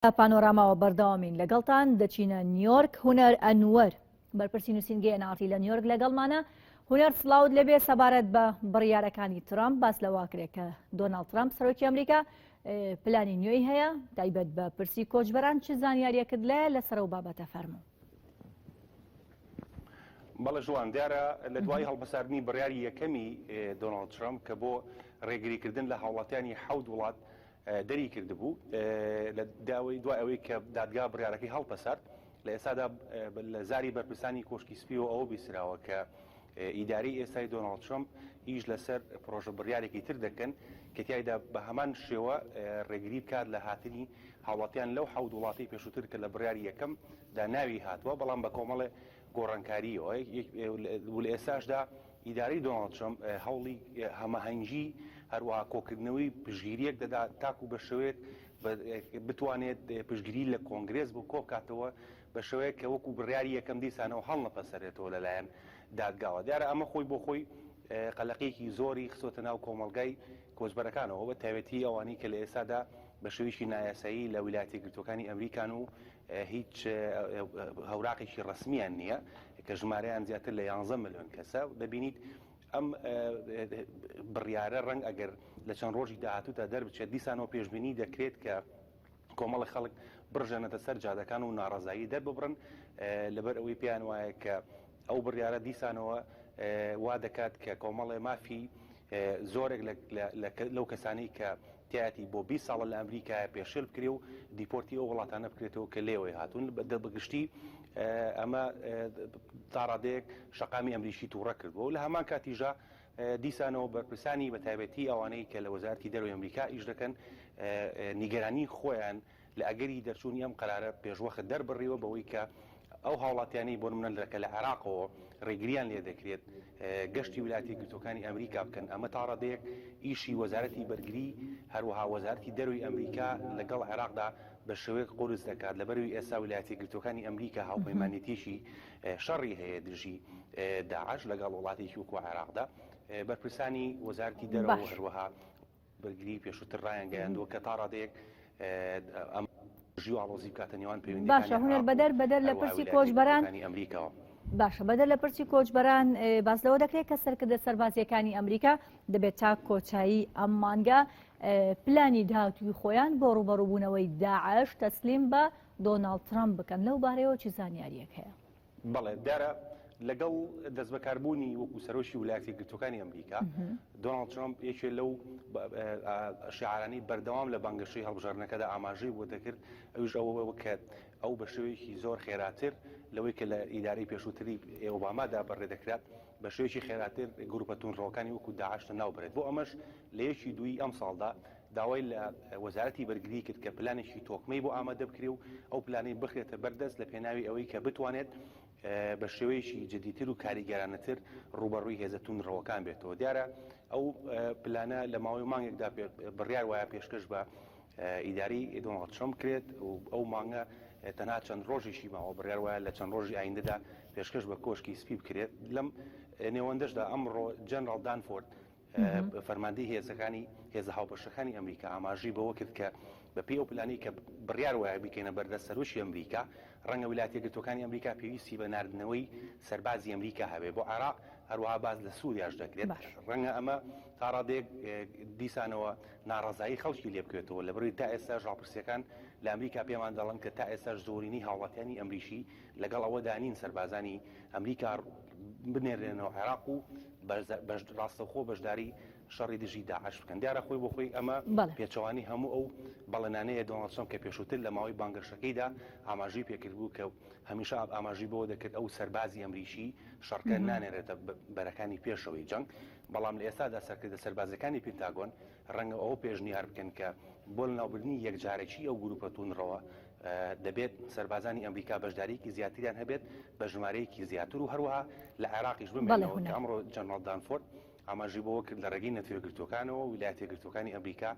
پانۆراماوە بەردەوامین لەگەڵتان دەچینە نیۆرک هونەر ئەنوەر بەرپرسی نووسینگەی NRT لە نیۆرک لەگەڵمانە هونەر سڵاوت لەبێ سەبارەت بە بڕیارەکانی ترامپ باس لەواکرێت کە دۆناڵد ترامپ سەرۆکی ئەمریکا پلانی نوێی هەیە تایبەت بە پرسی کۆچبەران چ زانیاریەکت لایە لەسەر و بابەتە فەرموو. بەڵێ ژوان دیارە لە دوای هەڵپەساردنی بڕیاری یەکەمی دۆناڵد ترەمپ کە بۆ ڕێگریکردن لە هاوڵاتیانی حەوت وڵات دەری کردبوو لە داوای دوای ئەوەی کە دادگا بڕیارەکەی هەڵپەسارد لە ئێستادا لە زاری بەرپرسانی کۆشکی سپیەوە ئەوە بیستراوە کە ئیدارەی ئێستای دۆناڵد ترەمپ ئیش لەسەر پرۆژە بڕیارێکی تر دەکەن کە تیایدا بە هەمان شێوە ڕێگری بکات لە هاتنی هاوڵاتیان لەو حەوت وڵاتەی پێشووتر کە لە بڕیاری یەکەم دا ناوی هاتووە بەڵام بە کۆمەڵێ گۆڕانکارییەوە و لە ئێستاشدا ئیدارەی دۆناڵد ترەمپ هەوڵی هەماهەنگی هەروەها کۆکردنەوەی پشتگیرییەک دەدات تاکو بە شێوەیەک بتوانێت پشتگیری لە کۆنگرێس بۆ کۆبکاتەوە بە شێوەیەک کە وەکو بڕیاری یەکەم دیسانەوە هەڵنەپەسەرێتەوە لەلایەن دادگاوە. دیارە ئەمە خۆی بۆ خۆی قەلەقییەکی زۆری خستۆتە ناو کۆمەڵگای کۆچبەرەکانەوە بە تایبەتی ئەوانەی کە لە ئێستادا بە شێوەیەکی نایاسایی لە ویلایەتە یەکگرتووەکانی ئەمریکان و هیچ هەوراقێکی ڕەسمییان نییە کە ژمارەیان زیاتر لە یانزە ملیۆن کەسە. دەبینیت ئەم بڕیارە ڕەنگ ئەگەر لە چەند ڕۆژی داهاتوودا دەربچێت دیسانەوە پێشبینی دەکرێت کە کۆمەڵی خەڵک بڕژێنێتە سەر جادەکان و ناڕەزایی دەرببڕن لەبەر ئەوەی پێیان وایە کە ئەو بڕیارە دیسانەوە وا دەکات کە کۆمەڵێ مافی زۆرێک لەو کەسانی کە تیایەتی بۆ 20 ساڵە لە ئەمریکایە پێشێل بکرێ و دیپۆرتی ئەو وڵاتانە بکرێتەوە کە لێوەی هاتوون بەگشتی ئەمە تاڕادەیەک شەقامی ئەمریکی تووڕە کردووە و لە هەمان کاتیشدا دیسانەوە بەرپرسانی بە تایبەتی ئەوانەی کە لە وەزارەتی دەرەوەی ئەمریکا ئیش دەکەن نیگەرانی خۆیان لە ئەگەری دەرچوونی ئەم قەرارە پێشوەخت دەربڕیوە بەوەی کە ئەو هاوڵاتیانەی بۆ نمونە لە کە لە عێراقەوە ڕێگریان لێ دەکرێت گەشتی ویلایەتە یەکگرتووەکانی ئەمریکا بکەن ئەمە تا ڕادەیەک ئیشی وەزارەتی بەرگری هەروەها وەزارەتی دەرەوەی ئەمریکا لەگەڵ عێراقدا بە شێوەیەک قورس دەکات لەبەرئەوەی ئێستا ویلایەتە یەکگرتووەکانی ئەمریکا هاوپەیمانێتیەکی شەڕی هەیە دژی داعش لەگەڵ وڵاتێکی وەکو عێراقدا بەرپرسانی وەزارەتی دەرەوە هەروەها بەرگری پێشووتر ڕایانگەیاندووە کە تا ڕادەیەک ئەم ژی و ئاڵۆزی بکاتە نێوان پەیوەندیەکانی باشە هونەر عێراق و بەدەر بەدەر لە هەروەها پرسی ویلایەتە کۆچبەران یەکگرتووەکانی ئەمریکاوە. باشە بەدەر لە پرسی کۆچبەران باس لەوە دەکرێت کە سەرکردە سەربازیەکانی ئەمریکا دەبێت تا کۆچایی ئەم مانگە پلانی داهاتووی خۆیان بۆ ڕووبەڕووبوونەوەی داعش تەسلیم بە دۆناڵد ترەمپ بکەن لەو بارەیەوە چی زانیاریەک هەیە؟ بەڵێ دیارە لەگەڵ دەستبەکاربوونی وەکو سەرۆکی ویلایەتە یەکگرتووەکانی ئەمریکا دۆناڵد ترەمپ یەکێ لەو شعارانەی بەردەوام لە بانگەشەی هەڵبژاردنەکەدا ئاماژەی بۆ دەکرد ئەویش ئەوە کە ئەو بە شێوەیەکی زۆر خێراتر لەوەی کە لە ئیدارەی پێشووتری ئۆبامادا بەڕێ دەکرا بە شێوەیەکی خێراتر گروپە توندڕەوەکانی وەکو داعش لەناو بەرێت بۆ ئەمەش لە یەکی دووی ئەمساڵدا داوای لە وەزارەتی بەرگری کرد کە پلانێکی تۆکمەی بۆ ئامادە بکرێ و ئەو پلانەی بخرێتە بەردەست لە پێناوی ئەوەی کە بتوانێت بە شێوەیەکی جدیتر و کاریگەرانەتر ڕووبەڕووی هێزە توندڕەوەکان بێتەوە. دیارە ئەو پلانە لە ماوەی مانگێکدا بڕیار وایە پێشکەش بە ئیدارەی دۆناڵد ترەمپ بکرێت و ئەو مانگە تەنها چەند ڕۆژێکی ماوە، بڕیار وایە لە چەند ڕۆژی ئایندەدا پێشکەش بە کۆشکی سپی بکرێت. لەم نێوەندەشدا ئەمڕۆ جەنراڵ دانفۆرد فەرماندەی هێزەکانی هێزە هاوبەشەکانی ئەمریکا ئاماژەی بەوە کرد کە بەپێی ئەو پلانەی کە بڕیار وایە بیکەینە بەردەست سەرۆکی ئەمریکا، ڕەنگە ویلایەتە یەکگرتووەکانی ئەمریکا پێویستی بە ناردنەوەی سەربازی ئەمریکا هەبێت بۆ عێراق، هەروەها باس لە سووریاش دەکرێت. ڕەنگە ئەمە تا ڕادەیەک دیسانەوە ناڕەزایی خەڵکی لێ بکەوێتەوە، لەبەرئەوەی تا ئێستاش ڕاپرسییەکان لە ئەمریکا پێمان دەڵێن کە تا ئێستاش زۆرینەی هاوڵاتیانی ئەمریکی لەگەڵ ئەوەدا نین سەربازانی ئەمریکا بنێرێنەوە عێراق و ڕاستەوخۆ بەشداری شەڕی دژی داعش بکەن. دیارە خۆی بۆ خۆی ئەمە پێچەوانەی هەموو ئەو بەڵێنانەیە دۆناڵد ترەمپ کە پێشووتر لە ماوەی بانگەشەکەیدا ئاماژەی پێکردبوو کە هەمیشە ئاماژەی بەوە دەکرد ئەو سەربازی ئەمریکی شەڕکەر نانێرێتە بەرەکانی پێشەوەی جەنگ، بەڵام لە ئێستادا سەرکردە سەربازیەکانی پنتاگۆن ڕەنگە ئەوە پێشنیار بکەن کە بۆ لەناوبردنی یەکجارەکی ئەو گروپە توندڕەوە دەبێت سەربازانی ئەمریکا بەشدارییەکی زیاتریان هەبێت بە ژمارەیەکی زیاتر و هەروەها لە عێراقیش بمێنەوە کە ئەمڕۆ جەنراڵ دانفۆرد ئاماژەی بەوە کرد لە ڕێگەی نەتەوە یەکگرتووەکانەوە ویلایەتە یەکگرتووەکانی ئەمریکا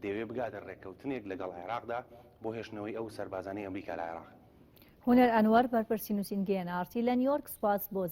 دەیەوێت بگاتە ڕێککەوتنێک لەگەڵ عێراقدا بۆ هێشتنەوەی ئەو سەربازانەی ئەمریکا لە عێراق. هونەر ئەنوەر، بەرپرسی نووسینگەی ئێن ئاڕ تی لە نیویۆرک، سوپاس بۆ.